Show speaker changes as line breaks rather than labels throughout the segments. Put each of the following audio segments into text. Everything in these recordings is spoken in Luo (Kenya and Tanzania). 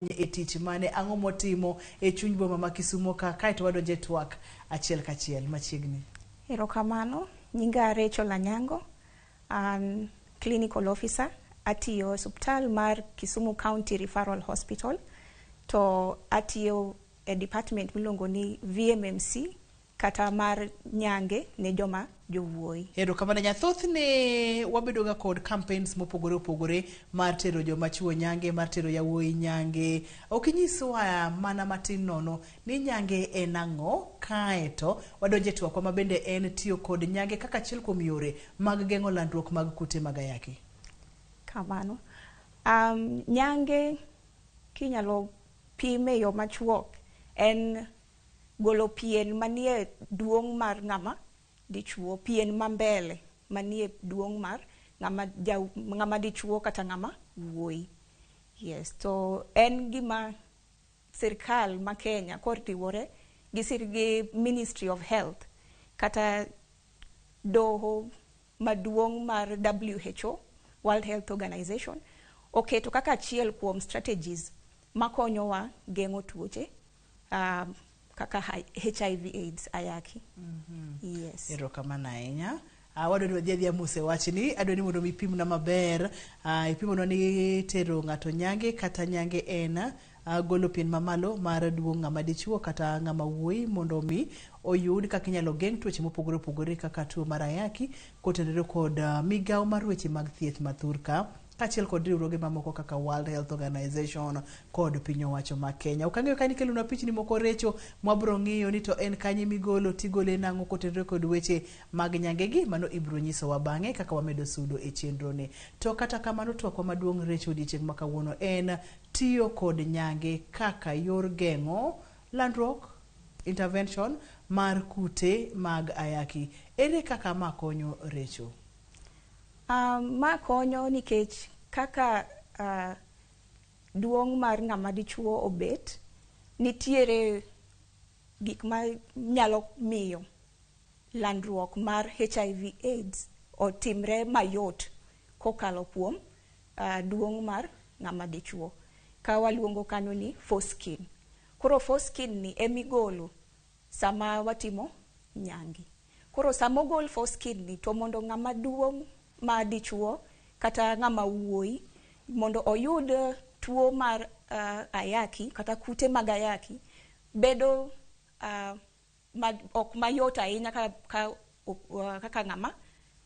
E tich mane, ang'o motimo e chuny boma ma Kisumo ka? Kaeto wadonjo e twak achiel kachiel machiegni.
Erokamano, nyinga Rachel Anyango, an clinical officer, atiyo e osuptal mar Kisumu County Referral Hospital, to atiyo e department miluongo ni VMMC kata mar nyange ne joma jowuoyi.
Erokamano ahinya. Thothne wabedo ga kod campaigns mopogore opogore mar tero joma chuo nyange, mar tero yawuoyi nyange. Ok inyiswa mana matin nono ni nyange en ang'o? Kaeto wadonjo e twakwa ma bende en tiyo kod nyange kaka achiel kuom yore mag geng'o landruok mag kute mag ayaki.
Kamano. Nyange kinyalo pim e yo machuok en golo pien manie duong' mar ng'ama dichuo, pien ma mbele manie duong' mar ng'ama, ja, ng'ama dichuo kata ng'ama wuoyi. Yes, to en gima sirkal ma Kenya koriwore gi, gi Ministry of Health kata doho maduong' mar WHO, World Health Organization, oketo kaka achiel kuom strategies makonyowa geng'o tuoche kaka HIV AIDS, ayaki. Yes.
Erokamano ahinya. Wadwa ni wadhi adhiya mos e wachni. Adwa ni mondo mi ipimna maber. Ipimonwa ni tero ng'ato nyange kata nyange en golo pien mamalo mar duong' ng'ama dichuo kata ng'ama wuoyi mondo mi oyud kaka inyalo geng' tuoche mopogore opogore kaka tuo mar ayaki kotenore kod migawo mar weche mag thieth mathur ka kaachiel kod riwruoge mamoko kaka World Health Organization kod piny owacho ma Kenya. Ok ang'eyo ka nikelonwa pichni moko recho mwabro ng'iyo ni to en kanye migolo tigole nang'o kotenore kod weche mag nyangegi, mano ibiro nyisowa bang'e kaka wamedo sudo e chenro ni. To kata kamano twakwa maduong' recho odiechieng' ma kawuono en tiyo kod nyange kaka yor geng'o landruok intervention mar kute mag ayaki. Ere kaka ma konyo recho?
Ma konyo nikech kaka duong' mar ng'ama dichuo obet, nitiere gik ma nyalo miyo landruok mar HIV AIDS otimre mayot kokalo kuom duong' mar ng'ama dichuo. Ka waluongo kanyo ni foreskin. Koro foreskin ni emigolo sama watimo nyange. Koro sama ogol foreskin ni to mondo ng'ama duong' ma dichuo kata ng'ama wuoyi mondo oyud tuo mar ayaki kata kute mag ayaki bedo ok mayot ahinya kaka ng'ama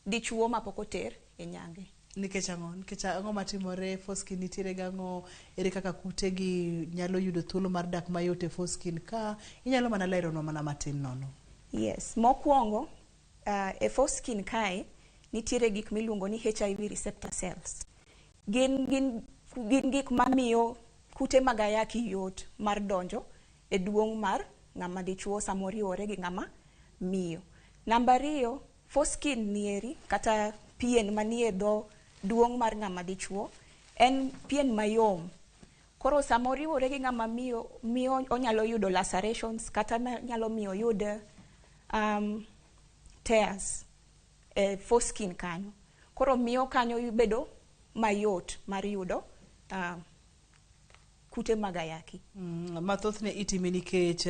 dichuo mapok oter e nyange.
Nikech ang'o? Nikech ang'o matimore? Foreskin nitiere gang'o? Ere kaka kute gi nyalo yudo thuolo mar dak mayot e foreskin ka? Inyalo mana leronwa mana matin nono.
Yes, mokwongo e foreskin kae nitiere gik miluongo ni HIV receptor cells. Gin gik mamiyo kute mag ayaki yot mar donjo e duong' mar ng'ama dichuo sama oriwore gi ng'ama miyo. Namba ariyo, foreskin nieri kata pien manie dho duong' mar ng'ama dichuo en pien mayom. Koro sama oriwore gi ng'ama miyo, miyo onyalo yudo lacerations kata nyalo miyo oyud tears e foreskin kanyo. Koro miyo kanyo bedo mayot mar yudo kute mag ayaki.
Ma thothne itime nikech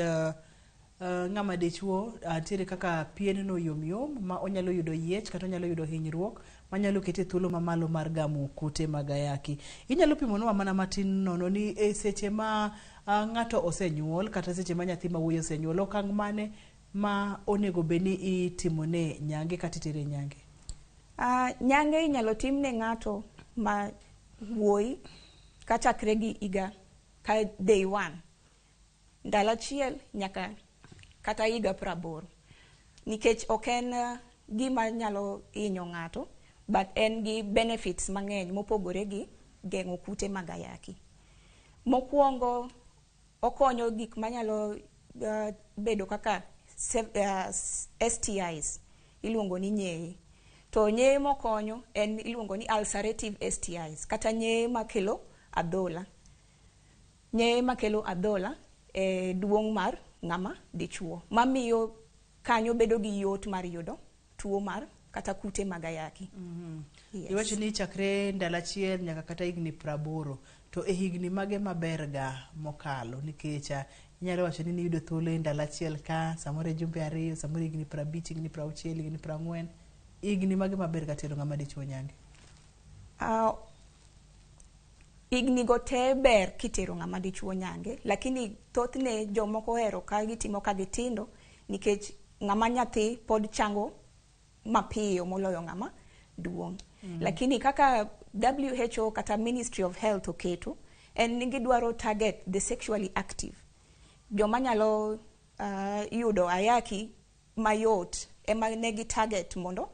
ng'ama dichuo nitiere kaka pien no yom yom ma onyalo yudo yiech kata onyalo yudo hinyruok manyalo kete thuolo mamalo mar gamo kute mag ayaki. Inyalo pimonwa mana matin nono ni e seche ma ng'ato osenyuol kata seche ma nyathi ma wuoyi osenyuol, okang' mane ma onego bed ni itimone nyange kata itere nyange?
Nyange inyalo tim ne ng'ato ma wuoyi kachakre gi higa ka day 1, ndalo achiel nyaka kata higa 80, nikech ok en gima nyalo hinyo ng'ato, but en gi benefits mang'eny mopogore gi geng'o kute mag ayaki. Mokwongo okonyo gik manyalo bedo kaka STIs iluongo ni nyeye. To nyeye mokonyo en iluongo ni ulcerative STIs kata nyeye makelo adhola. Nyeye makelo adhola e duong' mar ng'ama dichuo, mamiyo kanyo bedo gi yot mar yudo tuo mar kata kute mag ayaki. Yes.
Iwacho ni chakre ndalo achiel nyaka kata higni 80, to e higni mage maber ga mokalo? Nikech inyalo wacho ni niyudo thuolo e ndalo achiel ka, samoro e jumbe 2, samoro higni 50, higni 60, higni 40. Higni mage maber ga tero ng'ama dichuo nyange?
Higni go te ber kitero ng'ama dichuo nyange, lakini thothne jomoko ohero ka gitimo ka gitindo nikech ng'ama nyathi pod chango mapiyo moloyo ng'ama duong'. Lakini kaka WHO kata Ministry of Health oketo, en ni gidwaro target the sexually active. Joma nyalo yudo ayaki mayot ema negi target mondo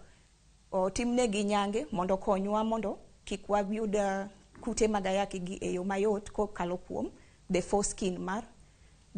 otimnegi nyange mondo okonywa mondo kik wayud kute mag ayaki gi e yo mayot kokalo kuom the foreskin mar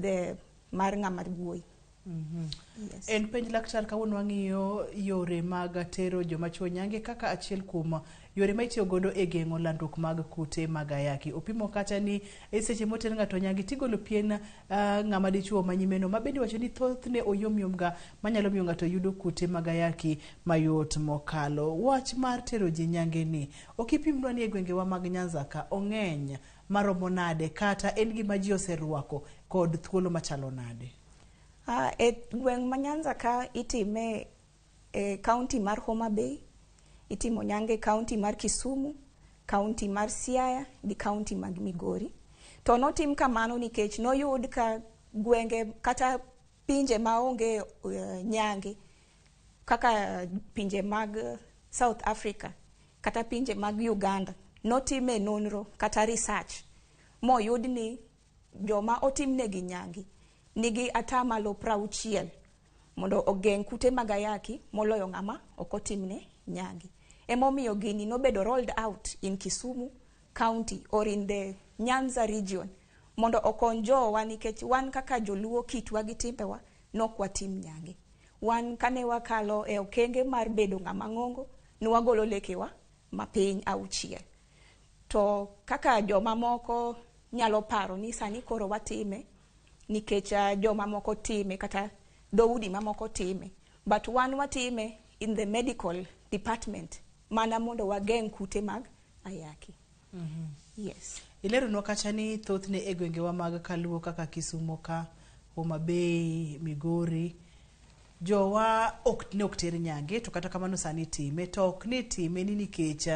the mar ng'ama wuoyi. Yes.
En penj laktar, kawuono wang'iyo yore mag tero joma chuo nyange kaka achiel kuom yore ma itiyo godo e geng'o landruok mag kute mag ayaki. Opimo kata ni e seche moter ng'ato nyange tigolo pien ng'ama dichuo manyimeno, ma bende iwacho ni thothne oyomyom ga manyalo miyo ng'ato yudo kute mag ayaki mayot mokalo. Wach mar tero ji nyange ni ok ipimnwa ni e gwengewa mag Nyanza ka ong'eny maromo nade, kata en gima ji oserwako kod thuolo machalo nade?
E gweng' ma Nyanza ka itime e county mar Homa Bay, itimo nyange e county mar Kisumu, county mar Siaya gi county mag Migori. To notim kamano nikech noyud ka gwenge kata pinje maonge nyange kaka pinje mag South Africa kata pinje mag Uganda, notime nonro kata research moyud ni joma otimnegi nyange nigi atamalo 60 mondo ogeng' kute mag ayaki moloyo ng'ama ok otimne nyange. Emomiyo gini nobedo rolled out in Kisumu County or in the Nyanza region mondo okony jowa, nikech wan kaka joluo kitwa gi timbewa nok watim nyange. Wan kane wakalo e okenge mar bedo ng'ama ng'ongo, nwagolo lekewa mapiny 6. To kaka jomamoko nyalo paro ni sani koro watime nikech jomamoko time kata dhoudi mamoko time, but wan watime in the medical department mana mondo wageng' kute mag ayaki. Yes.
Ileronwa kacha ni thothne e gwengewa mag kaluo kaka Kisumo ka, Homa Bay, Migori, jowa ok ne ok ter nyange, to kata kamano sani time, to ok ni time ni nikech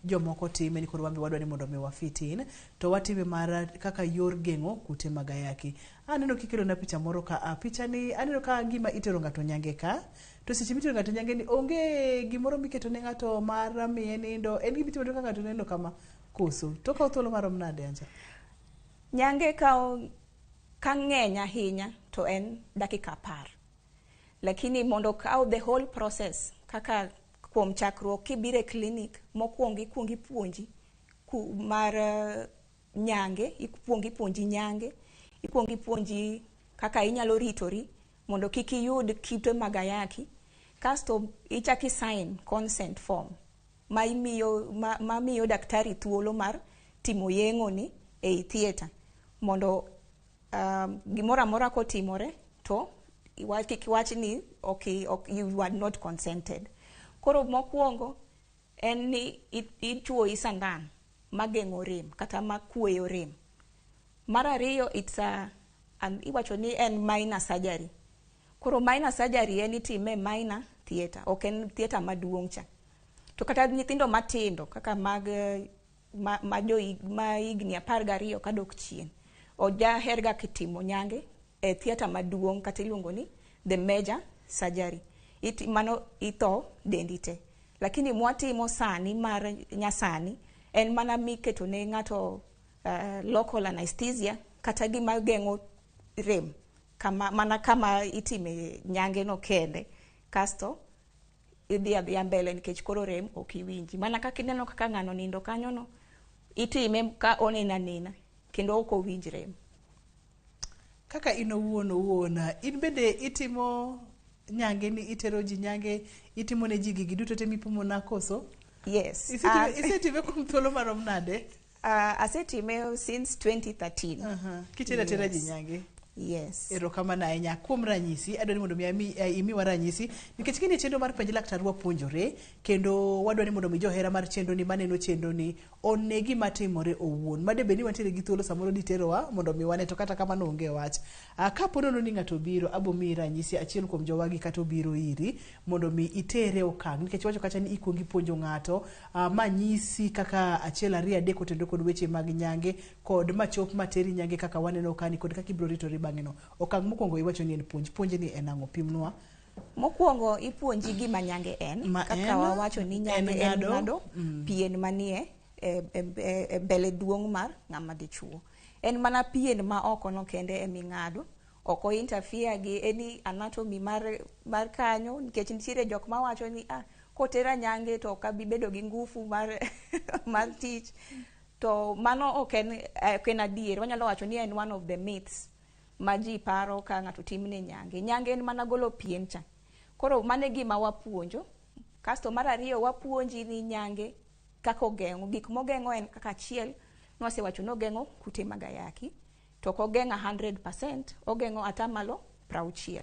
jomoko time ni koro wan be wadwa ni mondo mi wa fit in, to watime mar kaka yor geng'o kute mag ayaki. Aneno kikelona picha moro ka, picha ni aneno ka gima itero ng'ato nyange ka, to seche mitero ng'ato nyange ni onge gimoro miketo ne ng'ato mar miye nindo, en gima itimo ka ng'ato neno kama koso? To okawo thuolo marom nade, Anja?
Nyange kawo ka ng'eny ahinya to en dakika 10. Lakini mondo okaw the whole process kaka kuom chakruok kibiro e clinic, mokwongo ikuongo ipuonji mar nyange, ikuongo ipuonji nyange, ikuongo ipuonji kaka inyalo ritori mondo kik iyud kute mag ayaki. Kasto ichako i-sign consent form ma imiyo ma miyo daktari thuolo mar timo yeng'o ni ei theatre mondo gimoro amora kotimore to kik iwach ni ok, you are not consented. Koro mokwongo en ni ichuoyi sandan mageng'o rem kata makweyo rem. Mar ariyo, it's a, iwacho ni en minor surgery. Koro minor surgery en itime minor theatre, ok en theatre maduong' cha. To kata nyithindo matindo kaka mag ma jo ma higni 12 kadok chien, ojaher ga kitimo nyange e theatre maduong' kata iluongo ni the major surgery. Mano itho dendi te. Lakini mwatimo sani mar nyasani en mana miketo ne ng'ato local anesthesia kata gima geng'o rem kama, mana kama itime nyange no kende, kasto idhi adhiya mbele nikech koro rem ok iwinji. Mana kaka ineno kaka ng'ano nindo kanyo no, itime ka oneno anena kendo ok owinj rem.
Kaka in owuon owuon, in bende itimo nyange ni itero ji nyange, itimo ne ji gigi duto te mipimo na koso?
Yes.
Isetime kuom thuolo marom nade?
Asetime since 2013.
Kitero atera ji
Yes.
nyange?
Yes.
Erokamano ahinya. Kuom ranyisi, adwa ni mondo mi ami, imiwa ranyisi nikech kinde chenro mar penj laktar wapuonjore kendo wadwa ni mondo mi johera mar chenro ni maneno chenro ni one gima timore owuon. Made bed ni wantiere gi thuolo samoro diterowa mondo mi wane to kata kamano onge wach. Kapo nono ni ng'ato obiro, abo miyi ranyisi achiel kuom jowagi kata obiro iri mondo mi itere okang' nikech iwacho kacha ni ikuongo ipuonjo ng'ato ma nyisi kaka achiel ariyo adek otenore kod weche mag nyange kod machop materi nyange kaka waneno kani kod kaka ibiro ritori bang'e no. Okang' mokwongo iwacho ni en puonj. Puonj ni en ang'o? Pimnwa.
Mokwongo ipuonji gima nyange en.
Ma
Kaka
en,
wawacho ni nyange
en
en
ng'ado,
ng'ado pien manie e mbele duong' mar ng'ama dichuo. En mana pien ma oko no kende eming'ado. Ok o interfere gi any anatomy mar kanyo nikech nitiere jok mawacho ni kotera nyange to ok abi bedo gi ngufu mar tich. To mano ok en adier. Wanyalo wacho ni en one of the myths ma ji paro ka ng'ato timne nyange. Nyange en mana golo pien cha. Koro mano e gima wapuonjo. Kasto mar ariyo wapuonji ni nyange kaka ogeng'o. Gik mogeng'o en kaka achiel, nwasewacho ni ogeng'o kute mag ayaki. To ok ogeng'o 100%, ogeng'o atamalo 60.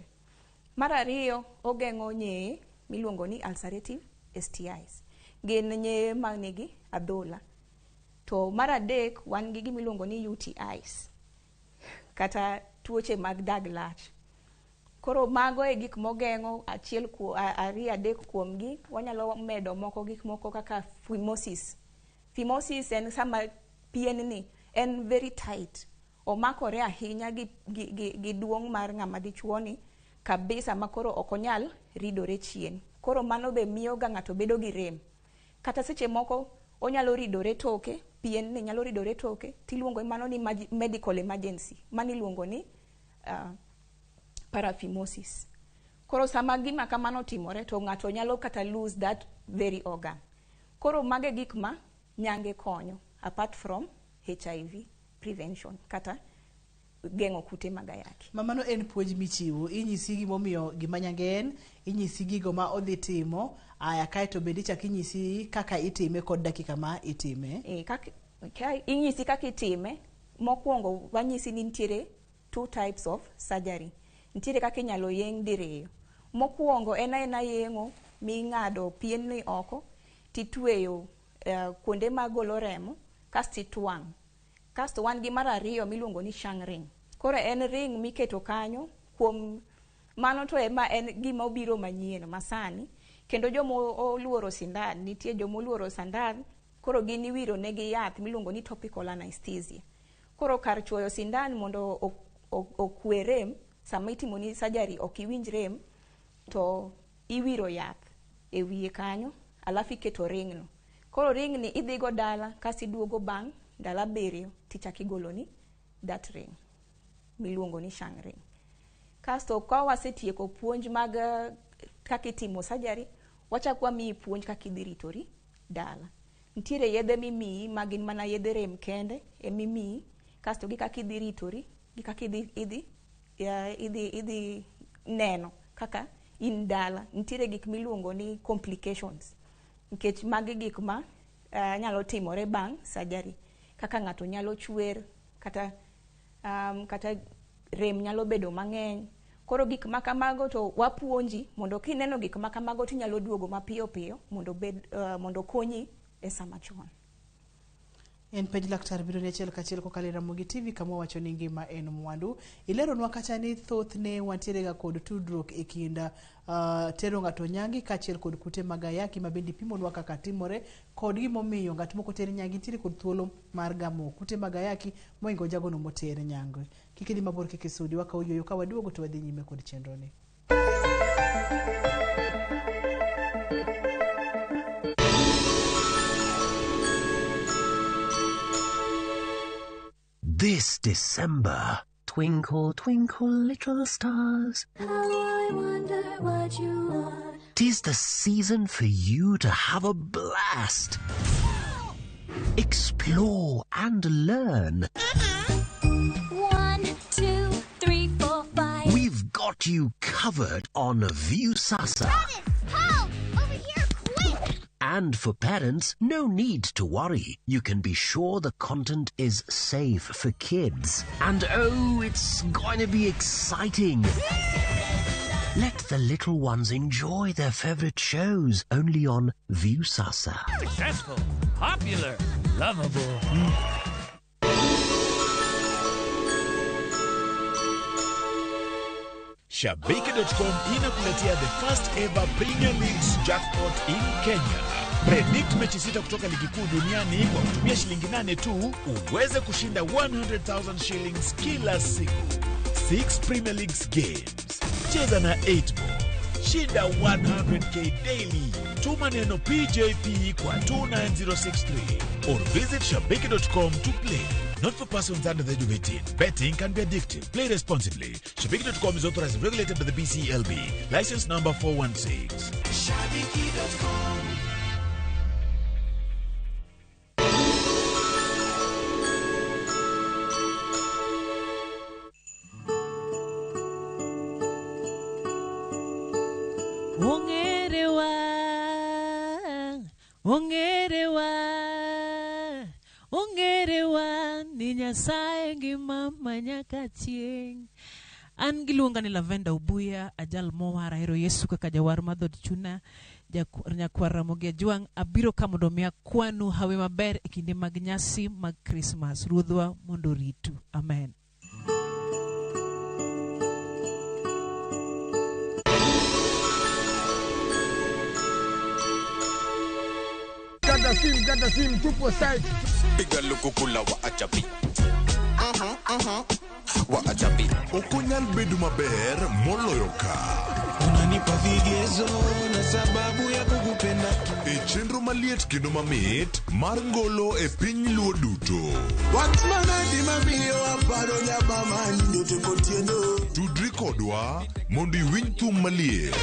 Mar ariyo, ogeng'o nyeye miluongo ni ulcerative STIs. Gin nyeye manigi adhola. To mar adek, wan gi gima iluongo ni UTIs, kata tuoche mag dag lach. Koro mago e gik mogeng'o achiel ariyo adek kuomgi. Wanyalo medo moko gik moko kaka phimosis. Phimosis en sama pien ni en very tight. Omakore ahinya gi duong' mar ng'ama dichuo ni kabisa ma koro ok onyal ridore chien. Koro mano be miyo ga ng'ato bedo gi rem. Kata seche moko onyalo ridore toke, pien ni nyalo ridore toke, tiluongo mano ni medical emergency. Mano iluongo ni paraphimosis. Koro sama gima kamano timore to ng'ato nyalo kata lose that very organ. Koro mage gik ma nyange konyo apart from HIV prevention kata geng'o kute mag ayaki.
Ma mano en puonj michiwo, inyisi gimomiyo gima nyange en, inyisi gigo ma odhi timo, aya kaeto bende ichak inyisi kaka itime kod dakika ma itime.
Inyisi kaka itime, mokwongo wanyisi ni nitiere 2 types of surgery. Nitiere kaka inyalo yeng' diriyo. Mokwongo en aena yeng'o ming'ado pien ni oko titweyo kuonde magolo remo kasto itwang'. Kasto wan gi mar ariyo miluongo ni shang ring. Koro en ring miketo kanyo kuom mano to ema en gima obiro manyien masani. Kendo joma oluoro sindan, nitie joma oluoro sandan, koro gin iwiro negi yath miluongo ni topical anesthesia. Koro kar chuoyo sindan mondo okwe rem, sama itimoni surgery ok iwinj rem, to iwiro yath e wiye kanyo, alafu iketo ring no. Koro ring ni idhigo dala, kasto iduogo bang' ndalo 7 tichako igoloni that ring miluongo ni shang ring. Kasto ka wasetieko puonj mag kaka itimo surgery, wachako wamiyi puonj kaka idhi ritori dala. Nitiere yedhe mimiyi ma gin mana yedhe rem kende emimiyi, kasto gi kaka idhi ritori, gi kaka idhi neno kaka in dala. Nitiere gik miluongo ni complications, nikech magi gik ma nyalo timore bang' surgery, kaka ng'ato nyalo chwer, kata rem nyalo bedo mang'eny. Koro gik ma kamago to wapuonji mondo kineno gik ma kamago tinyalo duogo mapiyo piyo mondo okonyi e sama chon.
En penj laktar biro ni achiel kachiel kokalo e Ramogi TV kama wawacho ni ngima en mwandu. Ileronwa kacha ni thothne wantiere ga kod tudruok e kind tero ng'ato nyange kaachiel kod kute mag ayaki ma bende ipimonwa kaka timore kod gimomiyo ng'at moko ter nyange nitiere kod thuolo mar gamo kute mag ayaki mohingo jagono moter nyange. Kik idhi mabor, kik isudi, wakawo yueyo ka waduogo to wadhi nyime kod chenro ni.
This December,
twinkle, twinkle, little stars,
how I wonder what you are.
Tis the season for you to have a blast. Explore and learn.
1, 2, 3, 4, 5.
We've got you covered on Viusasa.
Travis, help! Over here, quick!
And for parents, no need to worry. You can be sure the content is safe for kids. And oh, it's going to be exciting. Let the little ones enjoy their favorite shows only on Viusasa.
Successful, popular, lovable.
Shabiki.com inakuletea the first ever Premier Leagues jackpot in Kenya. Predict mechi 6 kutoka ligi kuu duniani kwa kutumia shilingi 8 tu uweze kushinda 100,000 shillings kila siku. 6 Premier Leagues games. Cheza na 8 ball. Shinda 100k daily. Tuma neno PJP kwa 29063 or visit shabiki.com to play. Not for persons under the age of 18. Betting can be addictive. Play responsibly. Shabiki.com is authorized and regulated by the BCLB. License number 416.
Shabiki.com.
Ongerewa, ongerewa, ni Nyasaye ngima manyaka chieng'. An giluonga ni Lavenda Ubuya, ajal mowar, ahero Yesu kaka jawar mar dhood chuna, nyakwar Ramogi Ajwang'. Abiro ka mondo mi akwanu hawi maber e kinde mag nyasi mag Krismas. Ruodhwa mondo oritu. Amen.
Kata sim, tupo site.
Piga lukukula wa ajabi. Wa ajabi.
Okunyal bedo maber moloyo ka.
Unanipa vigezo na sababu ya kukupenda.
E chenro maliet kendo mamit mar ngolo e piny Luo duto.
Wach manadi mamiyo aparo nyabama nyote kotieno.
Tudri kodwa mondo iwinj thum maliet.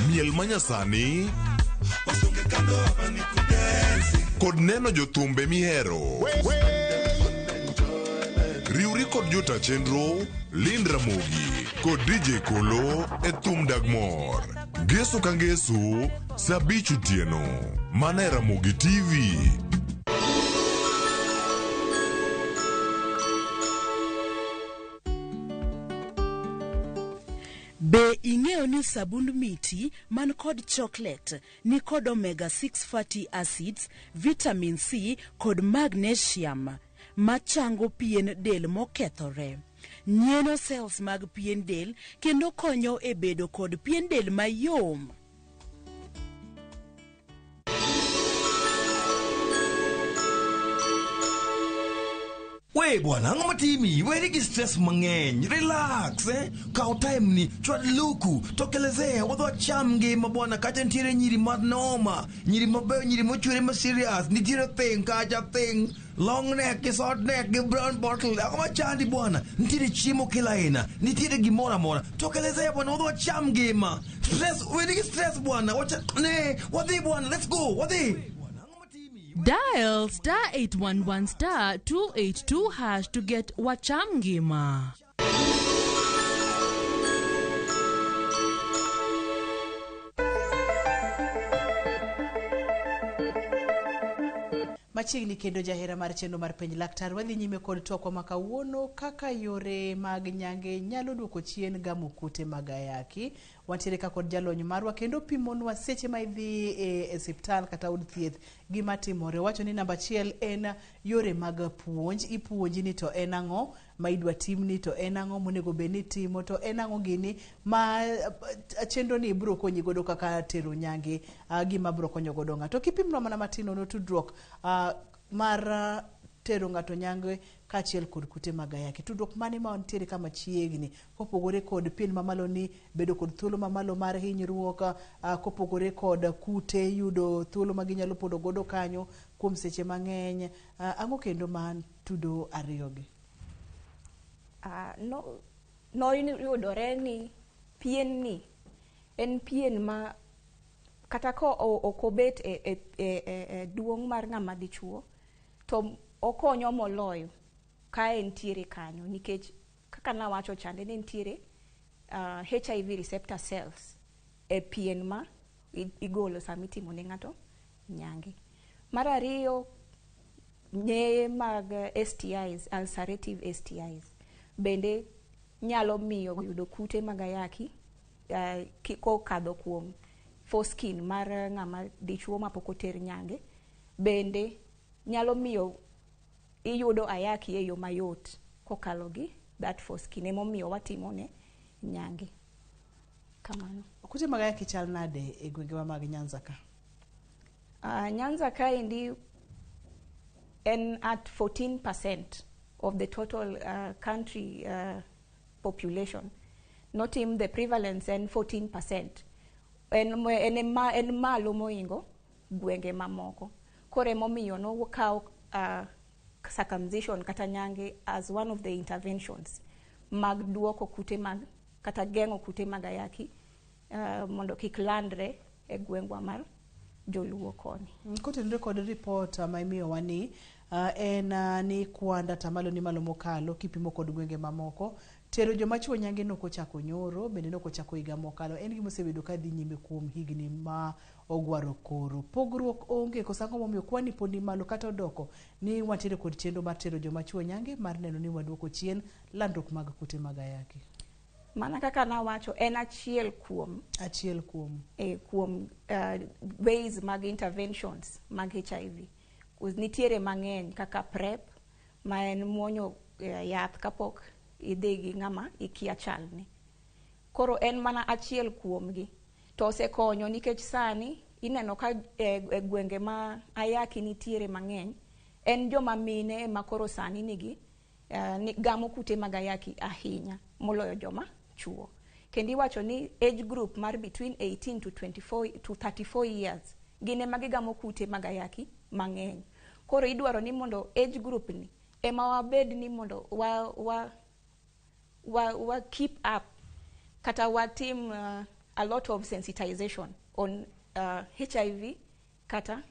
Miel manyasani kod neno jothumbe mihero. Riwri kod jota chenro Lynn Ramogi kod DJ Kolo e thum dag mor. Ngeso ka ngeso saa 5 otieno mana e Ramogi TV.
Be ing'eyo ni sabund miti man kod chocolate ni kod omega 6 fatty acids, vitamin C kod magnesium machango pien del mokethore. Nyieno cells mag pien del kendo konyo e bedo kod pien del mayom.
We bwana, ang'o matimi? Weri gi stress mang'eny. Relax, eh? Kaw time ni, chwad luku, tokelezea, wadwa cham ngima bwana, kacha nitiere nyiri manoma, nyiri mabeyo, nyiri mochwere ma serious, nitiere thing kacha thing, long neck, gi short neck, gi brown bottle. Ang'o machandi bwana? Nitiere chiemo kila aina, nitiere gimoro amora. Tokelezea bwana, wadwa cham ngima. Stress, weri gi stress bwana. Wacha, ne, wadhi bwana, let's go, wadhi.
Dial star 811 star 282 hash to get Wacham Ngima.
Machiegni kendo jahera mar chenro mar penj laktar, wadhi nyime kod twakwa ma kawuono kaka yore mag nyange nyalo duoko chien gamo kute mag ayaki. Wantiere ka kod jalony marwa kendo pimonwa seche ma idhi e osiptal kata od thieth gima timore. Wacho ni namba 1 en yore mag puonj. Ipuonji ni to en ang'o ma idwa timni, to en ang'o monego bed ni itimo, to en ang'o gini ma chenro ni ibiro konyi godo kaka tero nyange, gima biro konyo godo ng'ato. Kipimnwa mana matin nono tudruok mar tero ng'ato nyange kaachiel kod kute mag ayaki. Tudruok mane ma nitiere kama chiegni kopogore kod pien mamalo ni bedo kod thuolo mamalo mar hinyruok, kopogore kod kute yudo thuolo ma ginyalo pondo godo kanyo kuom seche mang'eny. Ang'o kendo ma tudo ariyogi?
No yudore ni pien ni en pien ma kata ka ok obet e duong' mar ng'ama dichuo to okonyo moloyo ka entiere kanyo, nikech kaka nawacho chande ne nitiere HIV receptor cells e pien ma igolo sama itimo ne ng'ato nyange. Mar ariyo, nyeye mag STIs, ulcerative STIs, bende nyalo miyo yudo kute mag ayaki kokadho kuom foreskin mar ng'ama dichuo mapok oter nyange. Bende nyalo miyo iyudo ayaki e yo mayot kokalo gi that foreskin, emomiyo watimo ne nyange. Kamano.
Kute mag ayaki chal nade e gwengewa mag Nyanza ka?
Nyanza kaendi en at 14% of the total country population. Notim the prevalence en 14%. En malo moingo gwenge mamoko. Koro emomiyo nokaw circumcision kata nyange as one of the interventions mag duoko kute mag kata geng'o kute mag ayaki mondo kik landre e gwengwa mar joluo koni.
Kotenore kod ripot ma imiyowa ni en ni kwand atamalo ni malo mokalo kipimo kod gwenge mamoko. Tero joma chuo nyange nokochako nyoro, bende nokochako higa mokalo. En gima osebedo ka dhi nyime kuom higni ma ogwaro koro. Pogruok onge koso ang'o momiyo kwani pod ni malo kata odoko ni wantiere kod chenro mar tero joma chuo nyange mar neno ni waduoko chien landruok mag kute mag ayaki.
Mana kaka nawacho, en achiel kuom
Achiel kuom
kuom ways mag interventions mag HIV. Nitiere mang'eny kaka PrEP, ma en muonyo yath kapok idhi gi ng'ama ikia chalne. Koro en mana achiel kuomgi. To osekonyo nikech sani ineno ka e gwenge ma ayaki nitiere mang'eny, en joma mine ema koro sani nigi ni gamo kute mag ayaki ahinya moloyo joma chuo. Kendo iwacho ni age group mar between 18 to 24 to 34 years gin ema gigamo kute mag ayaki mang'eny. Koro idwaro ni mondo age group ni ema wabed ni mondo wa keep up kata watim a lot of sensitization on HIV kata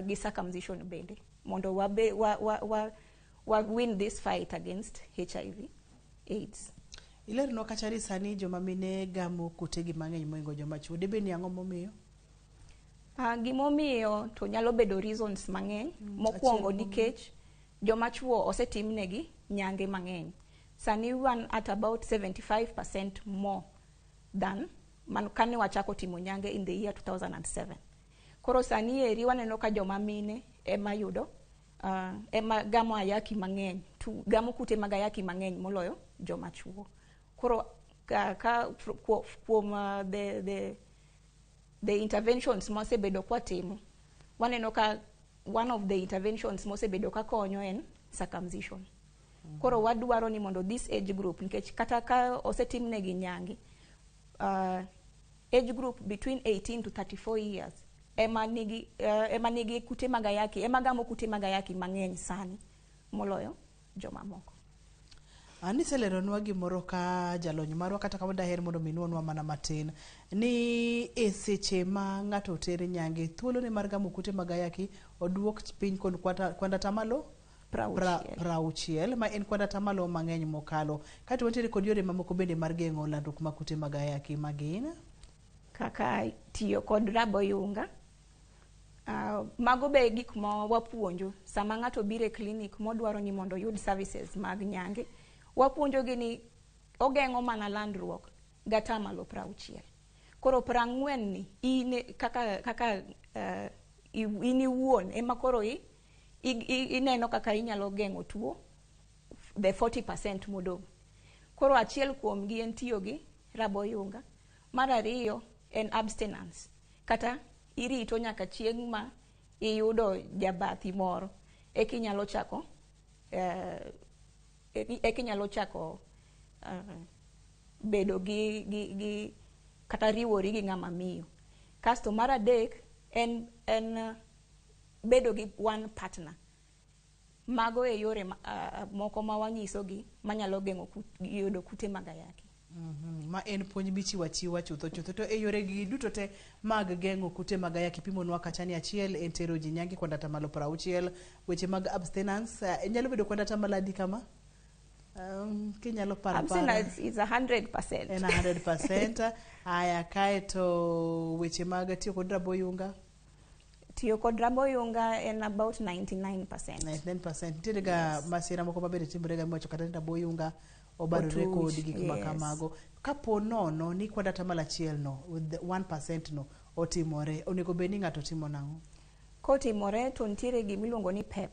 gi circumcision bende mondo wabe, wa win this fight against HIV AIDS.
Ilernwa kacha ni sani joma mine gamo kutegi mang'eny moingo joma chuo. Debed ni ang'o momiyo?
Gimomiyo to nyalo bedo reasons mang'eny. Mokwongo
achiel kuom-
nikech joma chuo osetimnegi nyange mang'eny. Sani wan at about 75% more than man kane wachako timo nyange in the year 2007. Koro sani eri waneno ka joma mine ema yudo ema gamo ayaki mang'eny, gamo kute mag ayaki mang'eny moloyo joma chuo. Koro ka kuom the interventions mosebedo kwatimo, waneno ka one of the interventions mosebedo ka konyo en circumcision. Koro wadwaro ni mondo this age group, nikech kata ka osetimnegi nyange, age group between 18 to 34 years ema nigi kute mag ayaki, ema gamo kute mag ayaki mang'eny sani moloyo jomamoko.
Niseleronwa gimoro ka jalony marwa, kata kamano daher mondo mi nuonwa mana matin ni e seche ma ng'ato oter nyange, thuolone mar gamo kute mag ayaki oduok piny kod kwand atamalo
60.
60, ma en kwand atamalo mang'eny mokalo. Kaeto wantiere kod yore mamoko bende mar geng'o landruok mag kute mag ayaki magin
kaka tiyo kod raboyunga. Mago be gik ma wapuonjo sama ng'ato biro e clinic modwaro ni mondo oyud services mag nyange. Wapuonjogi ni ogeng'o mana landruok gatamalo 60. Koro 40 ni in kaka in iwuon ema koro ineno kaka inyalo geng'o tuo the 40% modong'. Koro achiel kuomgi en tiyo gi raboyunga. Mar ariyo en abstinence, kata irito nyaka chieng' ma iyudo jabathi moro eka inyalo chako bedo gi kata riwori gi ng'ama miyo. Kasto mar adek en bedo gi one partner. Mago e yore moko ma wanyisogi manyalo geng'o yudo kute mag ayaki.
Ma en puonj michiwo achiwa chutho chutho. To e yore gi duto te mag geng'o kute mag ayaki, pimonwa kacha ni achiel en tero ji nyange kwand atamalo 60, weche mag abstinence nyalo bedo kwand atamalo adi kama? Kinyalo paro
Hamsini
apara.
is 100%.
En 100%. Aya, kaeto weche mag tiyo kod raboyunga?
Tiyo kod raboyunga en about 99%.
99%. Nitiere ga masira moko mabende timore ga miwacho kata ni raboyunga obarore
Otuch,
kod gik ma
yes.
kamago. Kapo nono ni kwan atamalo achiel no, with the 1% no otimore, onego bed ni ng'ato timo nang'o?
Kotimore to nitiere gimiluongo ni PEP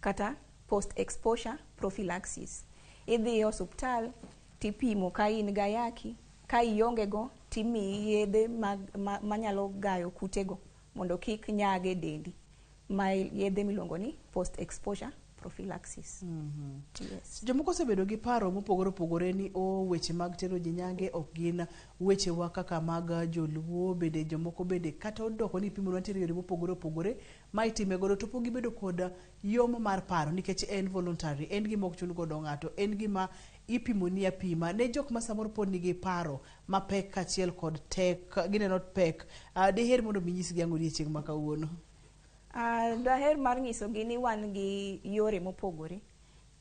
kata post exposure prophylaxis. Idhi e osuptal tipimo ka in gi ayaki, ka ionge go timiyi yedhe manyalo gayo kutego mondo kik nyag e dendi. Ma yedhe miluongo ni post exposure prophylaxis. Yes.
Jomoko osebedo gi paro mopogore opogore ni o weche mag tero ji nyange ok gin wechewa kaka mag joluo, bende jomoko bende kata odoko ni ipimo nitiere yore mopogore opogore ma itime godo to pok gibedo kod yom mar paro nikech en voluntary, en gima ok chun godo ng'ato, en gima ipimoni apima ne jok ma samoro pod nigi paro mapek kaachiel kod tek, gineno pek. Diher mondo mi inyisgi ang'o odiechieng' ma kawuono?
Daher mar nyisogi ni wan gi yore mopogore.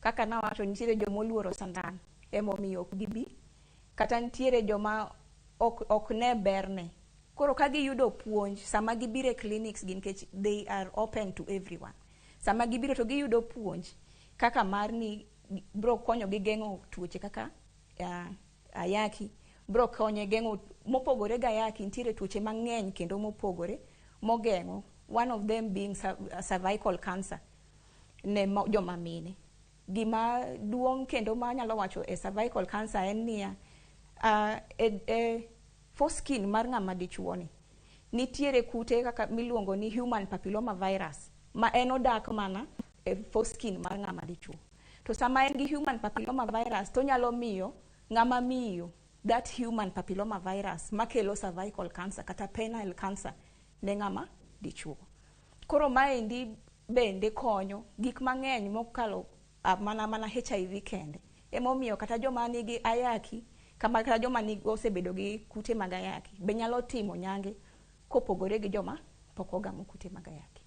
Kaka nawacho, nitiere joma oluoro sandan emomiyo ok gibi, kata nitiere joma ok ne berne. Koro ka giyudo puonj sama gibiro e clinics gi, nikech they are open to everyone. Sama gibiro to giyudo puonj kaka mar ni bro konyogi geng'o tuoche kaka ayaki, bro konye geng'o mopogore gi ayaki. Nitiere tuoche mang'eny kendo mopogore mogeng'o, one of them being cervical cancer ne joma mine. Gima duong' kendo manyalo wacho e cervical cancer en niya, e foreskin mar ng'ama dichuo ni nitiere kute kaka miluongo ni human papilloma virus, ma en odak mana e foreskin mar ng'ama dichuo. To sama en gi human papilloma virus to nyalo miyo ng'ama miyo that human papilloma virus makelo cervical cancer kata penile cancer ne ng'ama dichuo. Koro maendi bende konyo gik mang'eny mokalo mana HIV kende. Emomiyo kata joma nigi ayaki, kama kata joma nigi osebedo gi kute mag ayaki be nyalo timo nyange kopogore gi joma pok ogamo kute mag ayaki.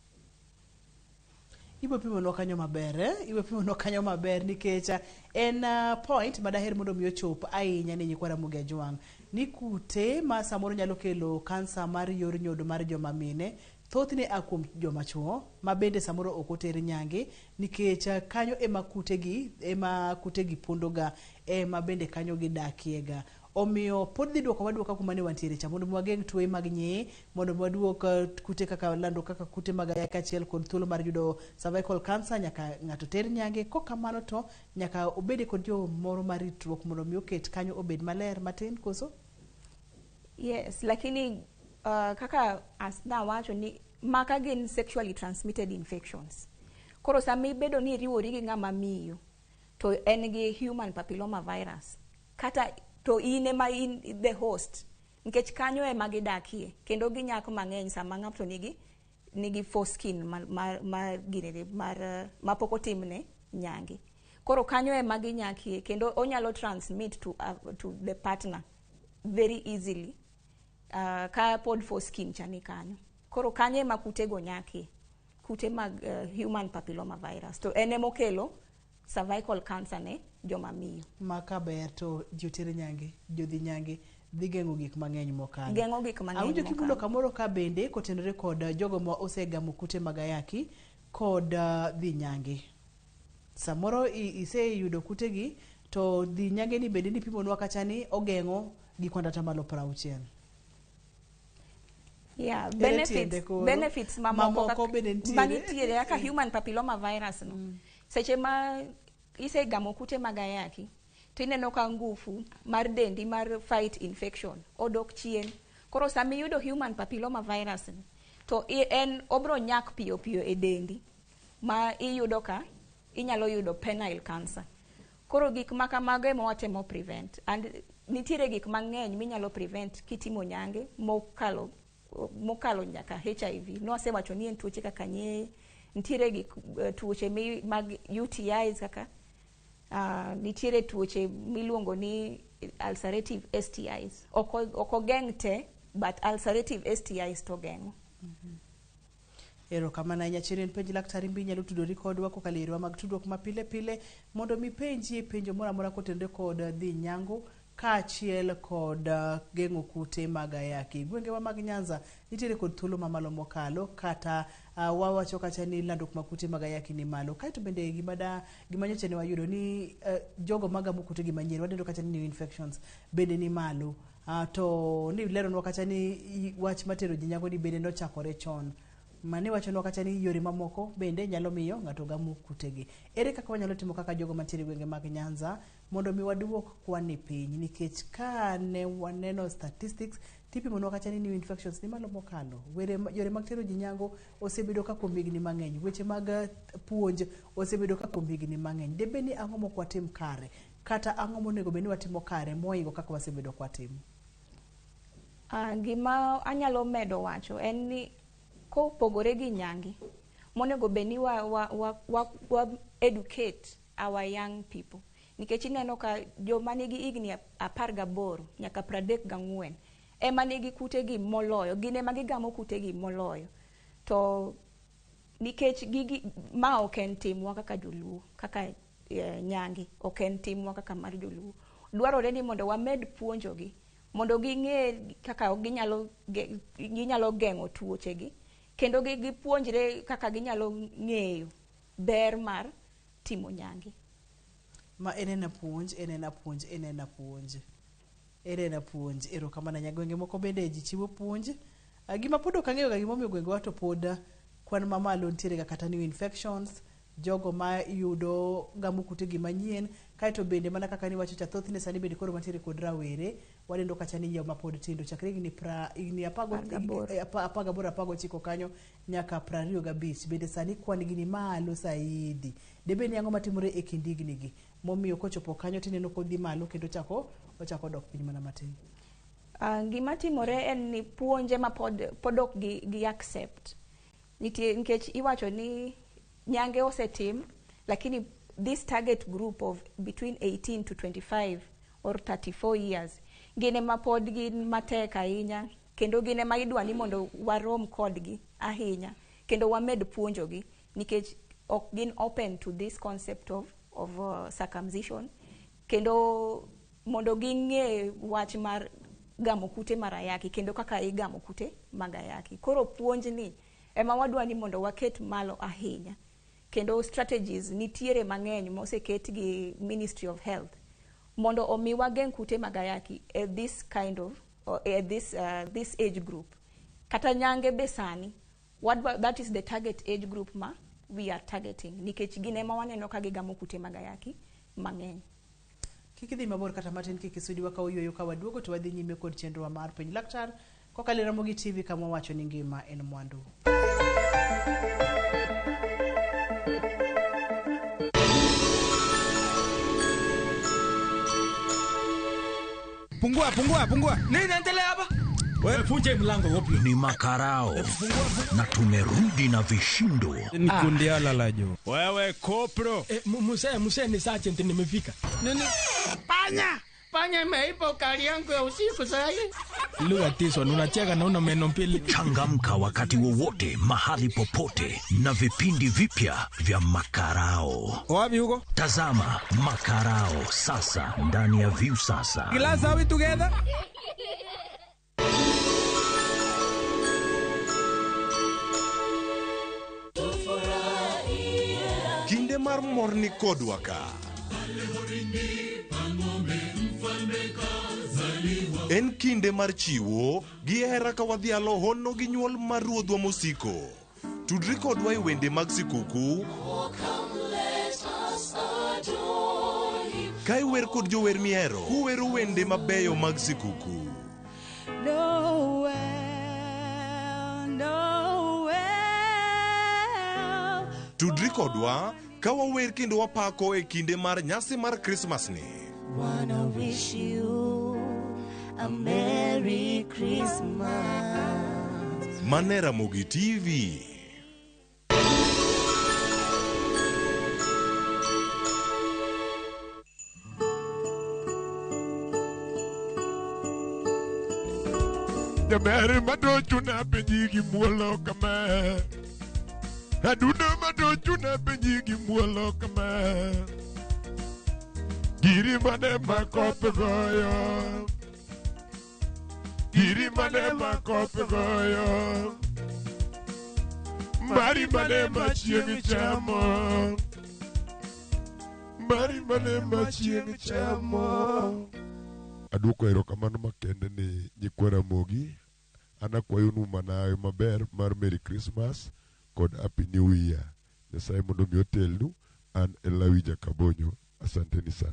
Ibo pimonwa kanyo maber, eh? Ibo pimonwa kanyo maber nikech en point madaher mondo mi ochop ahinya ne nyikwa Ramogi Ajwang' ni kute ma samoro nyalo kelo kansa mar yor nyodo mar joma mine thothne a kuom joma chuo ma bende samoro ok oter nyange nikech kanyo ema kutegi pondoga, ema bende kanyo gidakiega. Omiyo pod dhi duoko waduoka kuma ne wantiere cha mondo wageng' tuoche mag nyee, mondo waduok kute kaka lando kaka kute mag ayaki kaachiel kod thuolo mar yudo cervical cancer. Nyaka ng'ato ter nyange, kokamano to nyaka obede kod yo moro mar ritruok mondo mi oket kanyo obed maler matin, koso?
Yes, lakini kaka nawacho ni maka gin sexually transmitted infections. Koro sama ibedo ni iriwori gi ng'ama miyo to en gi human papilloma virus, kata to in ema in the host, nikech kanyo ema gidakie kendo ginyak mang'eny sama ng'ato nigi foreskin ma ginene mar mapok otimne nyange. Koro kanyo ema ginyakie kendo onyalo transmit to the partner very easily ka pod foreskin cha ni kanyo. Koro kanyo ema kutego nyakie, kute mag human papilloma virus, to en emokelo cervical cancer ne joma miyo.
Ma kaber to ji oter nyange, jodhi nyange dhi geng'o gik mang'eny mokalo.
Geng'o gik mang'eny
Awinjo kimulo
mokalo.
kamoro ka bende kotenore kod jogo ma osegamo kute mag ayaki kod dhi nyange. Samoro iseyudo kutegi to dhi nyange ni bende nipimonwa kacha ni ogeng'o gi kwan atamalo 60.
Yeah,
Ere tiende koro?
benefits mamoko
Mamoko bende nitiere?
Manitiere kaka human papilloma virus no. Seche ma isegamo kute mag ayaki to ineno ka ngufu mar dendi mar fight infection odok chien. Koro sama iyudo human papilloma virus ni to en obro nyak piyo piyo e dendi ma iyudo ka inyalo yudo penile cancer. Koro gik ma kamago ema watemo prevent, and nitiere gik mang'eny minyalo prevent kitimo nyange mokalo nyaka HIV. Nwasewacho ni en tuoche kaka nyeye, nitiere gik tuoche mag UTIs kaka nitiere tuoche miluongo ni ulcerative STIs. Ok ogeng' te, but ulcerative STIs to geng'o.
Erokamano ahinya. Chien en penj laktar imbe inyalo tudori kodwa kokalo e yorewa mag tudruok ma pile pile mondo mi penjie penjo moro amora kotenore kod dhi nyango kaachiel kod geng'o kute mag ayaki. Gwengewa mag Nyanza nitiere kod thuolo mamalo mokalo kata wawacho kacha ni landruok mag kute mag ayaki ni malo. Kaeto bende gima nyocha ne wayudo ni jogo magamo kute gi manyien wadendo kacha ni new infections bende ni malo. To ni leronwa kacha ni wach matero ji nyango ni bende nochakore chon. Mane wachonwa kacha ni yore mamoko bende nyalo miyo ng'ato gamo kutegi. Ere kaka wanyalo timo kaka jogo mantiere e gwenge mag Nyanza mondo mi waduok kwan ni piny, nikech ka ne waneno statistics tipimonwa kacha ni new infections ni malo mokalo. Yore mag tero ji nyango osebedo ka kuom higni mang'eny, weche mag puonj osebedo ka kuom higni mang'eny. Debed ni ang'o mok watim kare kata ang'o monego bed ni watimo kare moingo kaka wasebedo kwatimo?
Gima anyalo medo wacho en ni kopogore gi nyangi, monego bed ni wa educate our young people. Nikech ineno ka joma nigi higni 18 nyaka 34 ema nigi kutegi moloyo, gin ema gigamo kutegi moloyo. To nikech gigi ma ok en timwa kaka joluo, kaka nyangi ok en timwa kaka mar joluo, dwarore ni mondo wamed puonjogi mondo ging'e kaka ginyalo geng'o tuochegi, kendo gipuonjre kaka ginyalo ng'eyo ber mar timo nyangi.
Ma en ena puonj, en ena puonj, en ena puonj. En ena puonj. Erokamano ahinya. Gwenge moko bende ji chiwo puonj. Gima pod ok ang'eyo ga gimomiyo gwengewa to pod kwan mamalo nitiere ga kata new infections, jogo ma yudo gamo kutegi manyien, kaeto bende mana kaka niwacho cha thothne sani bende koro mantiere kod rawere waneno kacha ni joma pod tindo chakre higni 18 19 kanyo nyaka 25 bende sani kwan gi ni malo saidi. Debed ni ang'o matimore e kind higni gi momiyo kochopo kanyo tineno kodhi malo kendo ochako dok piny mana matin?
Gima timore en ni puonje ma pod ok gi accept. Nitie nikech iwacho ni nyange osetim, lakini this target group of between 18 to 25 or 34 years gin ema pod gin matek ahinya, kendo gin ema idwa ni mondo warom kodgi ahinya kendo wamed puonjogi, nikech ok gin open to this concept of circumcision, kendo mondo ging'e wach mar gamo kute mar ayaki kendo kaka igamo kute mag ayaki. Koro puonj ni ema wadwa ni mondo waket malo ahinya, kendo strategies nitiere mang'eny moseket gi Ministry of Health mondo omi wageng' kute mag ayaki e this kind of, or e this age group. Kata nyange be sani, that is the target age group ma we are targeting, nikech gin ema waneno ka gigamo kute mag ayaki mang'eny.
Kik idhi mabor kata matin, kik isudi wakaw yueyo ka waduogo to wadhi nyime kod chenrowa mar Penj Laktar kokalo e Ramogi TV kama wawacho ni ngima en mwandu.
Pungua, pungua, pungua. Nini inaendelea hapa? Wewe funje mlango wopi.
Ni makarao na tumerudi na vishindo.
Ni kundi ala la jo. Wewe kopro.
Muse ni sergeant nimefika.
Nini?
Panya! Panya imeiba ukali yangu ya usiku sasa.
Lugha tiso, unacheka na una meno mbili.
Changamka wakati wowote, mahali popote na vipindi vipya vya Makarao.
Wapi huko?
Tazama Makarao sasa ndani ya Viusasa.
Glass, are we together?
Kinde mar mor ni kodwa ka. En kinde mar chiwo gi hera ka wadhialo hono gi nyuol mar ruodhwa mosiko. Tudri kodwa e wende mag sikuku. Ka iwer kod jower mihero, uwero wende mabeyo mag sikuku.
Noel, Noel.
Tudri kodwa ka wawer kendo wapako e kinde mar nyasi mar Krismas ni.
Wanna wish you a Merry Christmas.
Mane Ramogi TV.
Jaber madochuna penji gi muolo kama. Adundo matochuna penji gi muolo kama. Giri mane ma koth goyo. Giri mane ma koth goyo. Mari mane ma chieng' chamo. Mari mane ma chieng' chamo. Aduoko erokamano makende ni nyikwa Ramogi. An akwayonu mana maber mar Merry Christmas kod Happy New Year. Nyasaye mondo mi otelnu. An Elawi Jakabonyo. Asanteni sana.